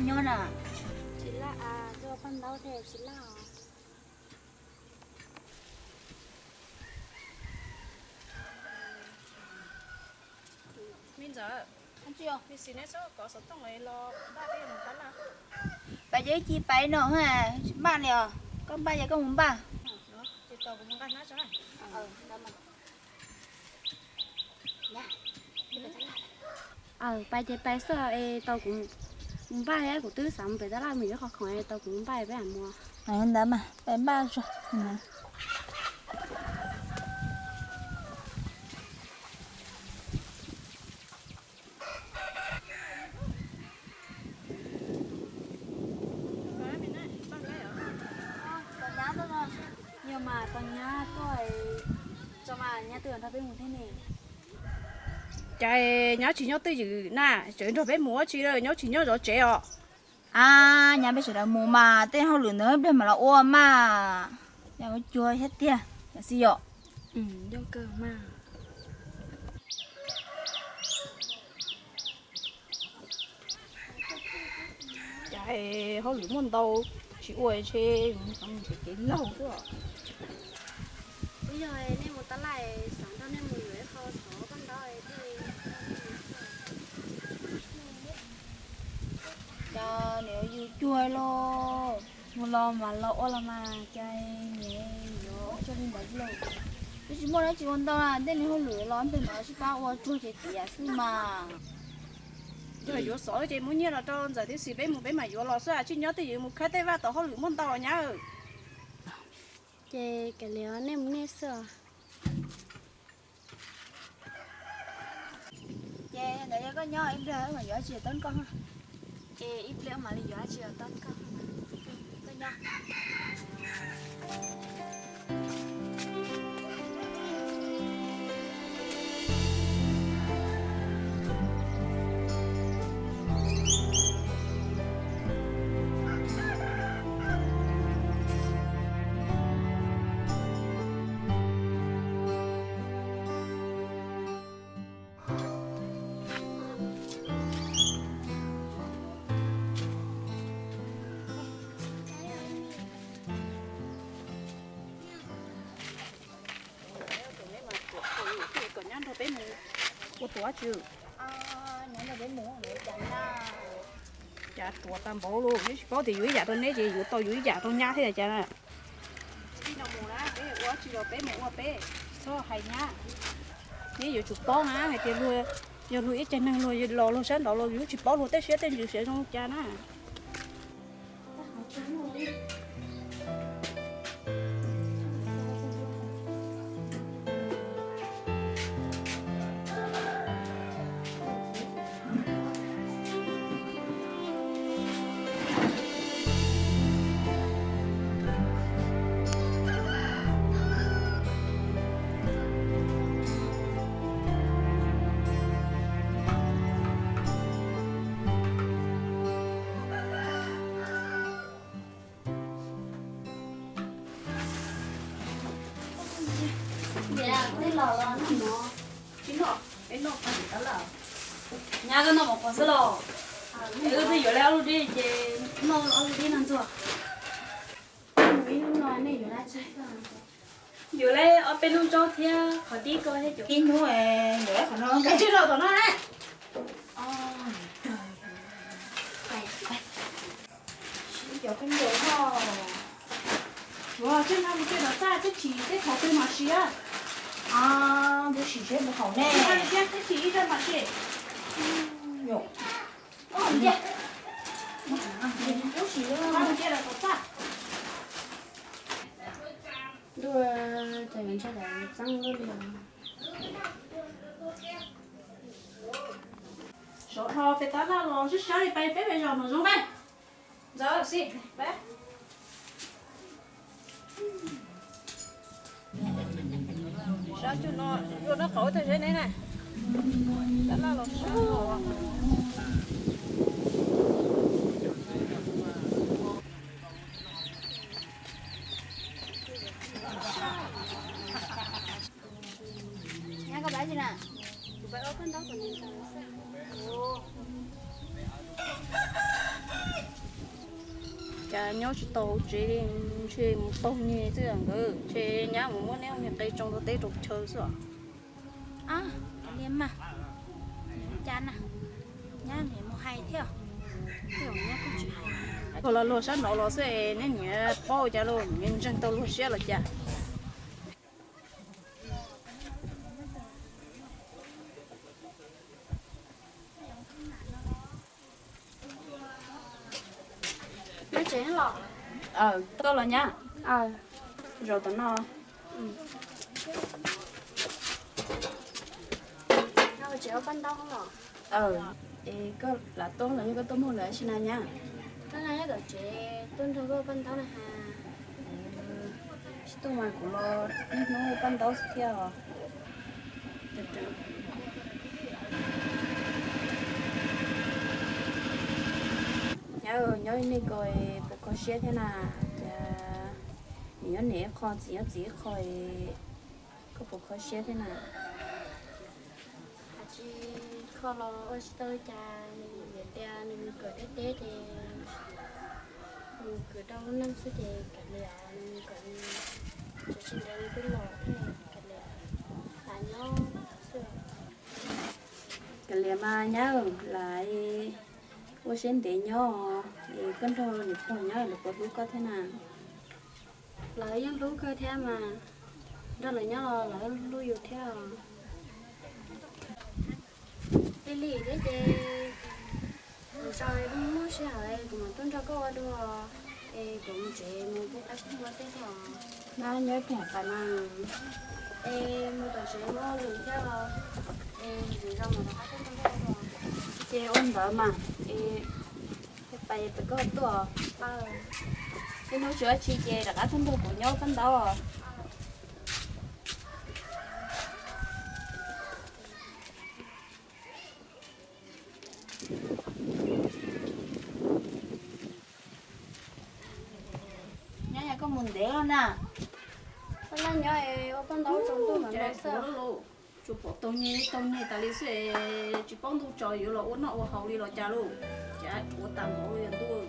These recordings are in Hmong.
Nyob na. Tsis laj as, tuaj paj ntaub thiaj tsis laj os. Me ntxawm, me xis neb txhob kov xov tooj los npaj peb mus tab laj. Pais ces ib ci pais no, tsis npaj li os. Koj npaj ces koj mus npaj. Ces tos kuv mus nqa hnab tso na. Pais ces pais xwb es tos kuv mus npaj, kuv twb xav mus pem tab laj mus yuav qhov khoom, tos kuv mus npaj peb mam mus. Ntawd mas pais npaj tso. Yog mas tos nyab tuaj, tso mas nyab twb nrog peb mus thiab ne. Cas nyab tsis nyob twj ywm na, tseem nrog peb mus ua tsi, nyab tsis nyob zov tsev os. A, nyab peb sawv daws mus mas tej hauj lwm ntawd ib pliag mam los ua mas. Yog ua cuag thiab tiag, yog xij yom. Cas hauj lwm muaj ntau, tsis ua ntshe kev laug xwb. Twb yog nej mus tab laj, xav nrog nej mus yuav ib qho xov koj ntaub. Cas niam yus cuag lauj, mus los mas los ua los mas cas niam yuav cuag li ntawd lauj. Twb tsis muaj dab tsi ua ntau na, tej niag hauj lwm los peb mam sib pab ua tsuag ces tiav xwb mas. Yog yuav xov ces muab nyiaj los rau ntxawm thiab xis peb mus peb mam yuav los xwb, tsis nyob twj ywm mus khawb tej vaj tom hauj lwm muaj ntau nyab. Ces kav liam nej mus nej xwb os. Ces ntawd yog koj nyob ib pliag mam yuav tsis tau koj. Ces ib pliag mam li yuav tsis tau koj. Koj nyob. Kom nyab nrog peb mus ua tuav tsi. Cas ruam tag npaum li, neb tsis paub tias yuav ib yam rau neb ces yuav tau yuav ib yam rau nyab thiab cas. Ua tsis los peb mus ua peb, txhob hais nyab. Neb yuav tsum paub na hais tias luag yog luag ib cag neeg luag los luag sab nraud los yuav tsis paub luag tej siab tej ntsws siav zoo cas na. Nyab, koj noj mov qhuav xwb los? Es wb twb yuav lawm ob lub dib ces noj ob lub dib no ntxuag. Yuav lawm ob peb lub zaub thiab qhov dib ko thiab cov ib hnub yuav qhov no nkaus tsij rau tom no na. Siv cov khaub ncaws no. Yuav tsej no mus cia tom txaj, teb chim tej thaum twg mam siv. Tus siv seb puas haum ne. Teb chim ib zaj mam siv. Tus siv mus cia tom txaj. Ntuj, cas yuav ntshai txeeb luaj li. Sov dhau pem tab laj los sib sab li peb peb zos no zoo ne. Ntxawm xij peb. Sab cuag no, yuav noj qauv tag zeb ne na. Tab laj los sab. Nyab, koj pais tsi na? Kuv pais ua koj ntaub kom nws ntaus xwb. Cas nyob tsis tau tsev li, ntshe mus taug niag xwb nkawd, ntshe nyab mus muab neb niag qe tsoo rau teb rau chaw xwb os. Ab, kav liam mas, cas na, nyab nws mus hais thiab, tej zaum nyab kuj tsis hais. Luag los luag sab nraud los xwb es neb niam paub cas lauj, niam ntseeg tau luag siab los cas. Nyob tsev los? Koj los nyab? Zaum tom no. Tsev ua paj ntaub los? Es koj lam tuaj los yog koj tuaj muaj lawv ua si na nyab? Koj na nyob tom tsev tuaj nrog koj ua paj ntaub na has. Tsis tuaj mas kuv los niaj hnub ua paj ntaub xwb thiab os. Nyab, nyob li nej ko puas kho siab thiab na? Cas niam nyob niam ib qho, txiv nyob txiv ib qho, koj puas kho siab thiab na? Has tsis kho los ua tsis tau li cas, nws tias nws mus kawm teb teb ces nws mus kawm rau lub neej xwb ces kav liam, nws mus kawm tsev tsis ntev nws twb los thiab, kav liam, lam nyob xwb. Kav liam mas nyab, lam ua siab ntev nyob es koj nrog niam pog nyob lawv puas hlub koj thiab na? Lawv yeej hlub kawg thiab mas, nrog lawv nyob los lawv yeej hlub yus thiab os. Li li thiab ces lwm zaus muaj sij hawm kuv mam tuaj nrog koj ua dua, es kuv mus tsev mus pub qab pub npua tej tog. Nyob ib pliag pais mas. Es mus tom tsev muaj lwm thiab, es lwm zaus mam rov qab tuaj nrog koj ua dua. Ces ua ntawd mas, es pais pem koj tuaj. Tej hnub tsis ua tsi ces rov qab tuaj nrog kuv nyob paj ntaub. Nyab, yog koj mus ntev lawm na. Koj nyob nyob es ua paj ntaub tsaus ntuj mas ntev xwb. Tsuas pom taug nyiaj taug nyiaj tas li xwb es tsis paub ntuj tsaus yuav los ua noj ua haus li los cas lauj. Cas ua tas npaum li ntuj.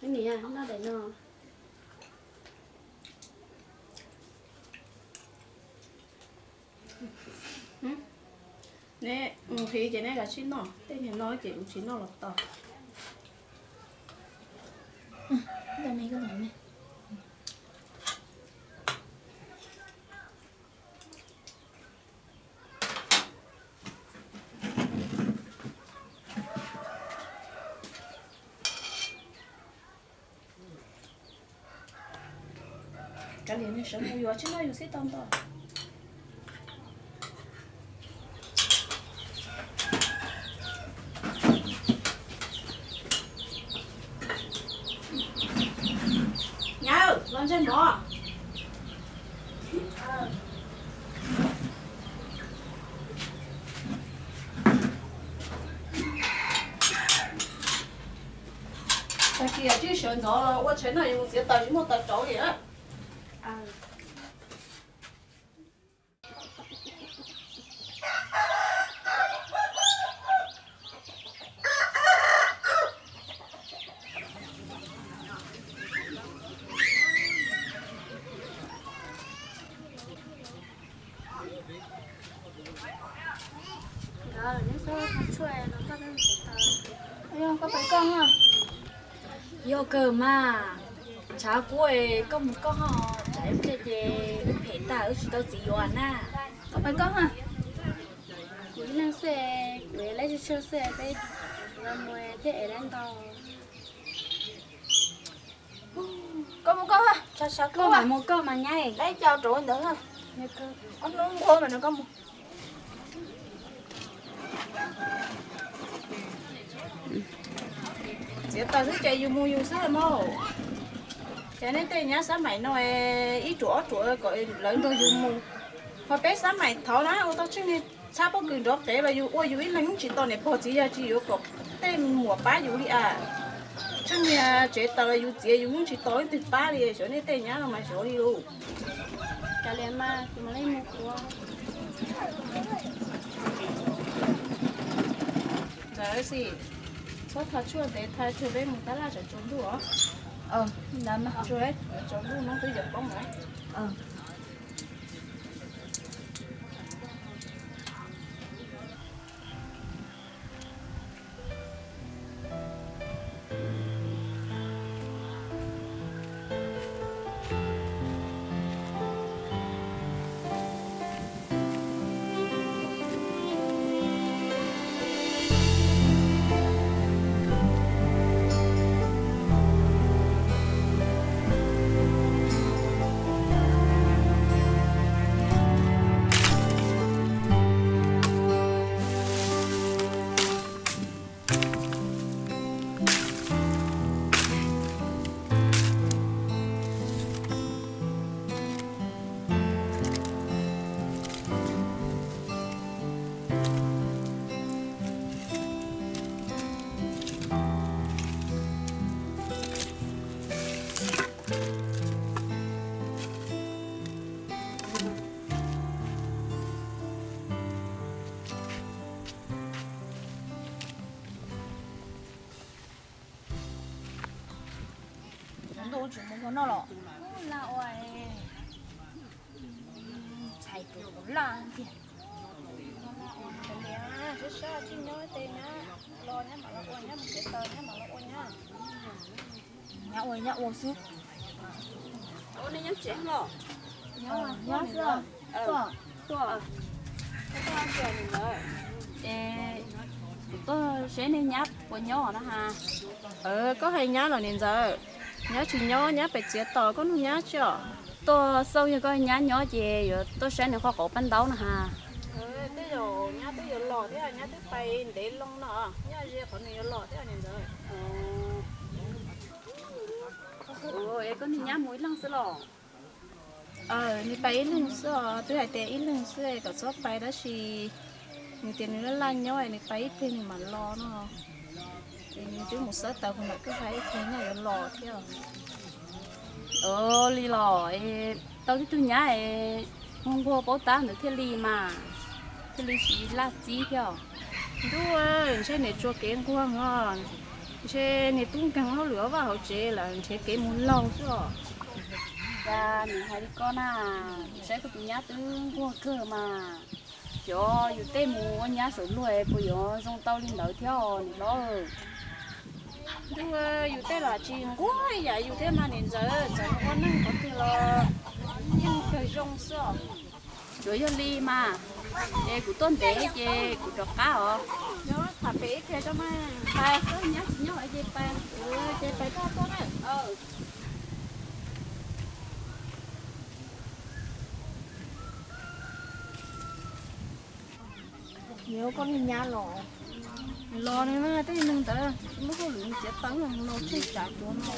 Niam, noj daim no. Neb mus qhib ces neb kav tsij noj, tej niag no ces kuv tsis noj los tau. Kav liam, nws sawv mus yuav tsis noj yus xib tau nto. Ntsej muag. Tag kis tsis sawv ntxov los ua tshais noj, yus txiav taws tsis muaj taws rauv li na. Nkawd, neb txhob thav tshuaj los koj peb mus tsev taws. Yog koj pais koj na. Yog kawg mas, tshav kub, koj mus koj ho, tsam ib pliag ces wb phem tag wb tsis tau txiv yuav na. Koj pais koj ha. Kuv ib leeg xwb, kuv ev laib tsawg tsawg xwb, peb los mus thiaj ev laib ntau. Koj mus koj ha, tshav kub, koj mam mus koj mas nyab. Laib cau rau ntawd ha. Ob hnub nqua mas nws koj mus. Txiav taws xwb ces yus mus yus xwb mog. Ces nej tej nyab xab maim no ib ruam ob ruam kom lawv nrog yus mus. Ho peb xab maim thaud na ua tau tsheej niag txhab pob kws nrov qev los yus ua yus ib leeg yeej tsis tau niam pog txiv yawg tsis yuav kom tej muam pab yus li as. Tsheej niag tsev taws los yus txiav yus yeej tsis tau leej twg pab li, xyov nej tej nyab no mas xyov li lauj. Kav liam mas kuv mam li mus kuv. Ntxawm xis, txhob thav tshuaj ntev, thav tshuaj peb mus tab laj tsam tsaus ntuj os. Tsaus ntuj no twb yuav poob lawm. Ntuj tsis mus ua noj los? Laj ua, txhais tus laj tiag. Sab sab tsis nyob tej nyab los nyab mam los ua, nyab mus tsev taws nyab mam los ua nyab. Nyab ua nyab ua xwb. Ua nej nyob tsev los? Nyob xwb. Tuaj, es kuv tuaj saib nej nyab puas nyob no ha. Koj hais nyab los niam ntxawm? Nyab tsis nyob, nyab pem txiav tos koj nug nyab tsi os. Tuaj xauj yog koj nyab nyob ces yuav tuaj saib nws qhov qauv paj ntaub no ha. Tej zaum nyab twb yuav los thiab, nyab twb pais ntev loo no, nyab ze qhov nws yuav los thiab niam ntxawm. Es koj niag nyab mus ib leeg xwb los? Nws pais ib leeg xwb os, twb hais tias ib leeg xwb kom txhob pais tab sis nws tias nws laj laj nyob es nws pais ib pliag nws mam los no. Es nws twb mus xawb taws puag nram kwj ha ib pliag nyob yuav los thiab. Li los es tau tib tug nyab es nquag nquag paub tab ntawd thiaj li mas, thiaj li tsis laj txib thiab. Ntuj, ntshe niam tsuas kev nquag os, ntshe niam tub nkeeg hauj lwm vaj hauv tsev lawm nrhiav kev mus laug xwb os. Cas nws hais li ko na, saib koj tus nyab twb nquag kawg mas. Xyov yus tej mus ua nyab saum luag puas yuav zoo tau li ntawd thiab os niam hlob. Ntuj, yus tej los tsis nquag ib yam yus thiab mas niam ntxawm, txawm ua neeg qhov twg los yeej kawg zoo xwb os. Tsuas yog li mas, es kuv tuaj ntev ces kuv rov qab os. Nyob tham pem ib pliag tso mas. Pais, koj nyab tsis nyob ces pais. Ces pais koj tuaj na. Nyob koj niag nyab los. Los nws na, tej neeg ntawd lub hauj lwm txiav taws los tseg tsav cuav no.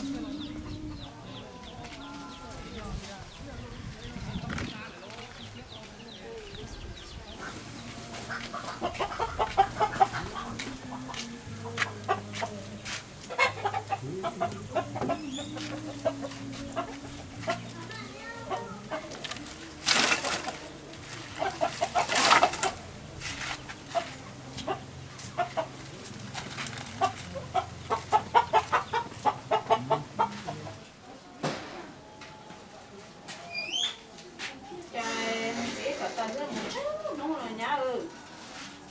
Hnub no nyab,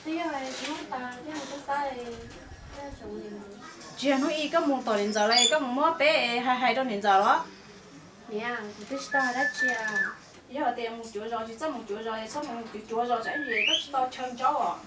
tsis yog hnub ib koj mus tom niam ntxawm los koj mus muab peb hais hais rau niam ntxawm los? Niam, kuv twb tsis tau hais dab tsi. Yog tias mus cuav zos tsis txhob mus cuav zos, txhob mus cuav zos tsam ib ntsis koj tsis tau chaw ntsaub os.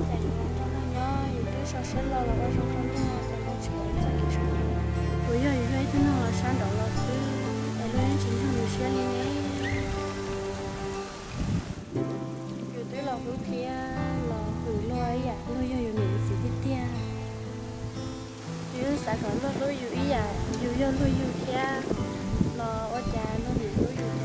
Cas yuav nrog luag nyob yus twb so siab lo los ua zoo rau luag, cas luag tsis pom txoj kev sab nraud. Puas yog yus yog ib tug neeg los sab nraud los xwb es luag yeej tsis nrog nws siab li ne? Yus twb los hlub thiab los hwm luag ib yam luag yog yus niam yus txiv tiag tiag. Yus xav kom luag hlub yus ib yam yus yog luag yug thiab los ua cas luag niam hlub yus cas